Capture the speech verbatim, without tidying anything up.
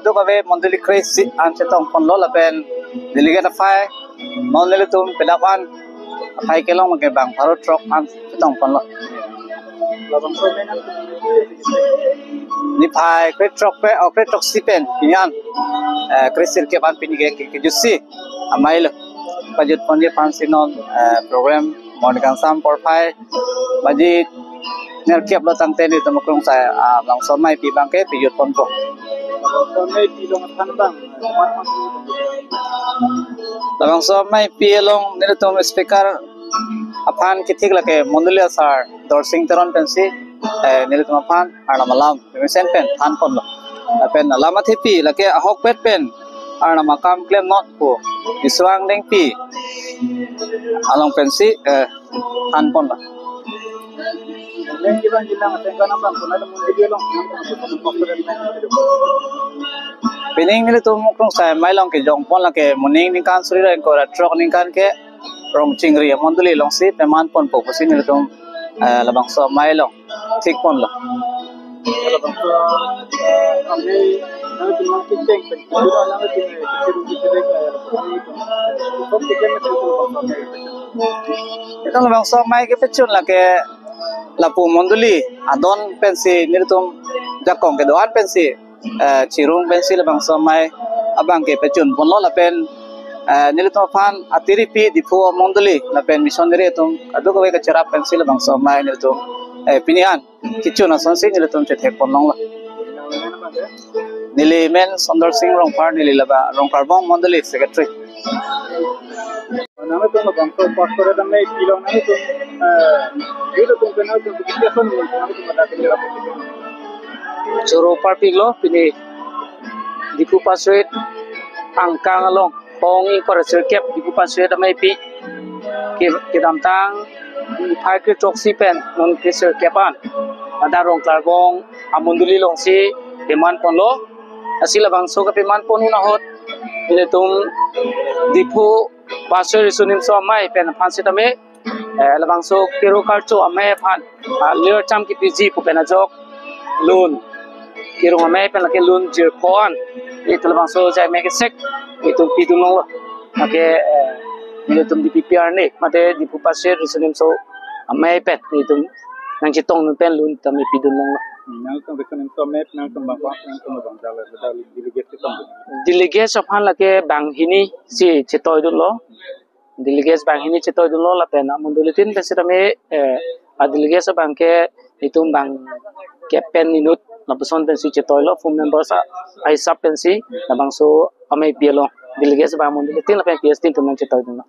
kadokave mondoli kre-isi an chetong ponlo lapen delegate aphai non nelitum kedap an aphai kelong ke bang pharo throk an chetong ponlo. Niphai kre throk pen, o kre throksi pen pini an, eh, kre-sirkep an pini ke ke- kejutsi amei lo. Pajut ponji aphansi non, eh, program morning kangsam porphai baji nerkep lo tangte nelitum Krungsai, ah, labangso ameipi abangke pejut ponpo. Ameipi along aphan bang. Labangso ameipi along nelitum speaker aphan kethik lake mondoli asar Dorsing Teron pensi, eh, nelitum aphan Arnam alam pemesen pen than ponlo. Lapen alam athepi lake ahokpet pen Arnam akam klem non pu Isuang Dengpi along pensi, eh, than ponlo. Lengki bang jilang ateng kanam bang puna ada mondoli along. Pining nelitum Krungsai amei along kejong pon lake moning ningkan suri ra ingkoi ra throk ningkan ke Rongchingri mondoli alongsi peman ponpo pusi nelitum, eh, labangso amei along thik ponlo. Itum labangso amei kepechun lake lapu mondoli adon pensi nelitum jakong kedo-an pensi, eh, chirung pensi labangso amei abangke pechun ponlo lapen, eh, nelitum aphan atiripi Diphu mondoli lapen missionary atum kadokave kacherap pensi labangso amei nelitum, eh, pini an kechun asonsi nelitum chethek ponlonglo. Neli men Sundar Singh Rongphar, neli laba Rongkharbong mondoli secretary. Nangtum labangso pastor ameipi along nangtum, eh, youth atum pen nangtum appreciation nangtum ada kenyera. Choro parpiklo pini Diphu Pasoit angkang along pong ingkoi ra sirkep Diphu Pasoit ameipi ke- kedamtang niphai kre throksi pen non kre-sirkep an ada Rongkharbong amondoli alongsi peman ponlo. Lasi labangso kepeman pon ahut nelitum Diphu Pasoit Riso Nimso Amei pen aphan sitame, eh, labangso kero karcho amei aphan, ah, lir cham kepiji pu pen ajok lun, kerung amei pen lake lun jirpo an itum labangso jai amei kesek itum pidun longlo. Lake, eh, nelitum D P P arni mate Diphu Pasoit Riso Nimso Amei pen itum nangchetong dun pen lun tame pidun longlo. Nangtum Riso Nimso Amei nangtum bang bang nangtum bang jala jala delegate chetong dun. Delegate aphan lake banghini si chetoidunlo. Delegates banghini chetoidunlo lapen amondolitin pensi tame, eh, adelegates abangke itum bangkep pen inut lapuson pensi chetoilo, full members a- ahisap pensi labangso ameipi along delegates bang amondolitin lapen P S tin atum nangchetoidunlo.